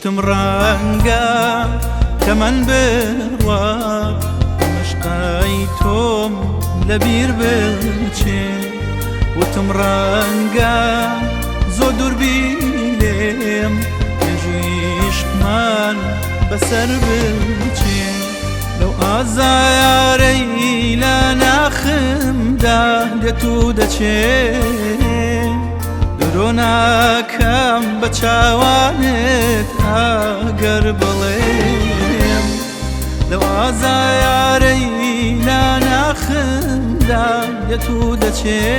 وتم ڕەنگە تەمەن بڕوات، مەشقای تۆم لەبیر بچێ. وتم ڕەنگە زۆر دوور بی لێم، مێژووی عیشقمان بەسەر بچێ. لەو ئازارەی لە ناخمدا دێت و دەچێ، درۆ ناکەم بە چاوانت ئەگەر بڵێم. لەو ئازارەی لە ناخمدا دێت و دەچێ،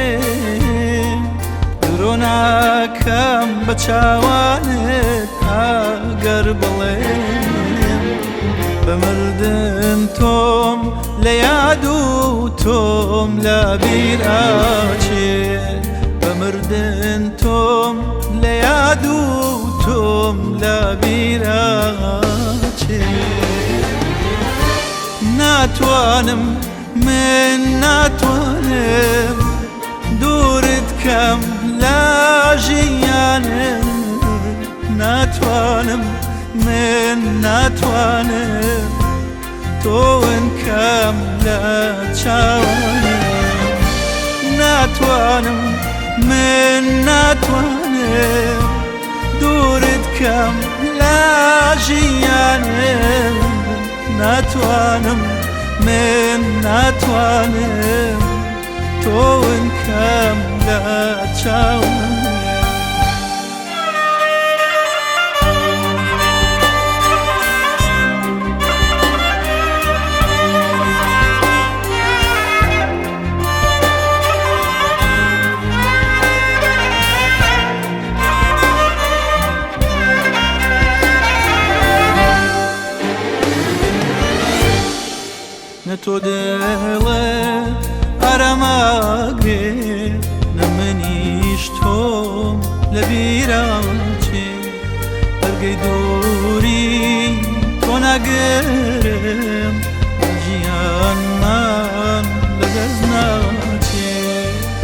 درۆ ناکەم بە چاوانت ئەگەر بڵێم. بە مردن تۆم لە یاد و تۆم لە بیر ئاچێ، بە مردن تۆم لە یاد و تۆم لە بیر ئاچێ. ناتوانم، من ناتوانم دوورت کەم لە ژیانم، ناتوانم، من ناتوانم تۆ ون کەم لە چاوانم. ناتوانم، من ناتوانم دوورت کەم لە ژیانم، ناتوانم، من ناتوانم تۆ ون کەم لە چاوانم. نە تۆ دڵێ ئاراماگرێ، نە منیش تۆم لەبیراچێ. بەرگەی دووری تۆ ناگرم، ژیانمان لەدەست ناچێ.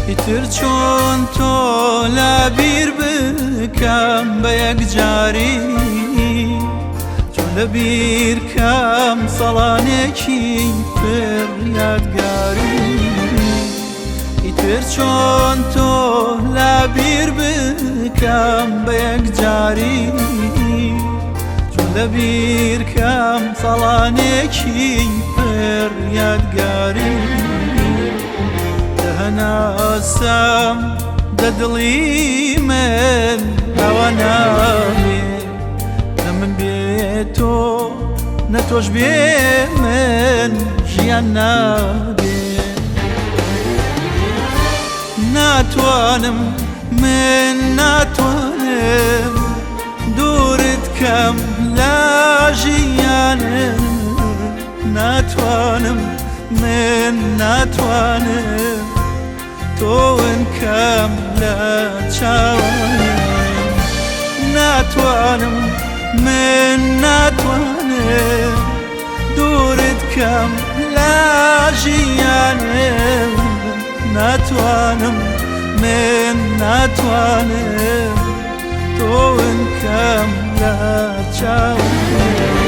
ئیتر چۆن تۆ لەبیر بکەم بە یەکجاری، چۆن لەبیر کەم ساڵانێکی پڕ یادگاری. ئیتر چۆن تۆ لەبیر بکەم بە یەکجاری، چۆن لەبیر کەم ساڵانێکی پڕ یادگاری. دەهەناسەم دە دڵی من ئەوە نابێ، نە من بێ تۆ نە تۆش بێ من ژیان نابێ. ناتوانم، من ناتوانم دوورت کەم لە ژیانم، ناتوانم، من ناتوانم تۆ ون کەم لە چاوانم. ناتوانم، من ناتوانم دوورت کەم لە ژیانم، ناتوانم، من ناتوانم تۆ ون کەم لە چاوانم.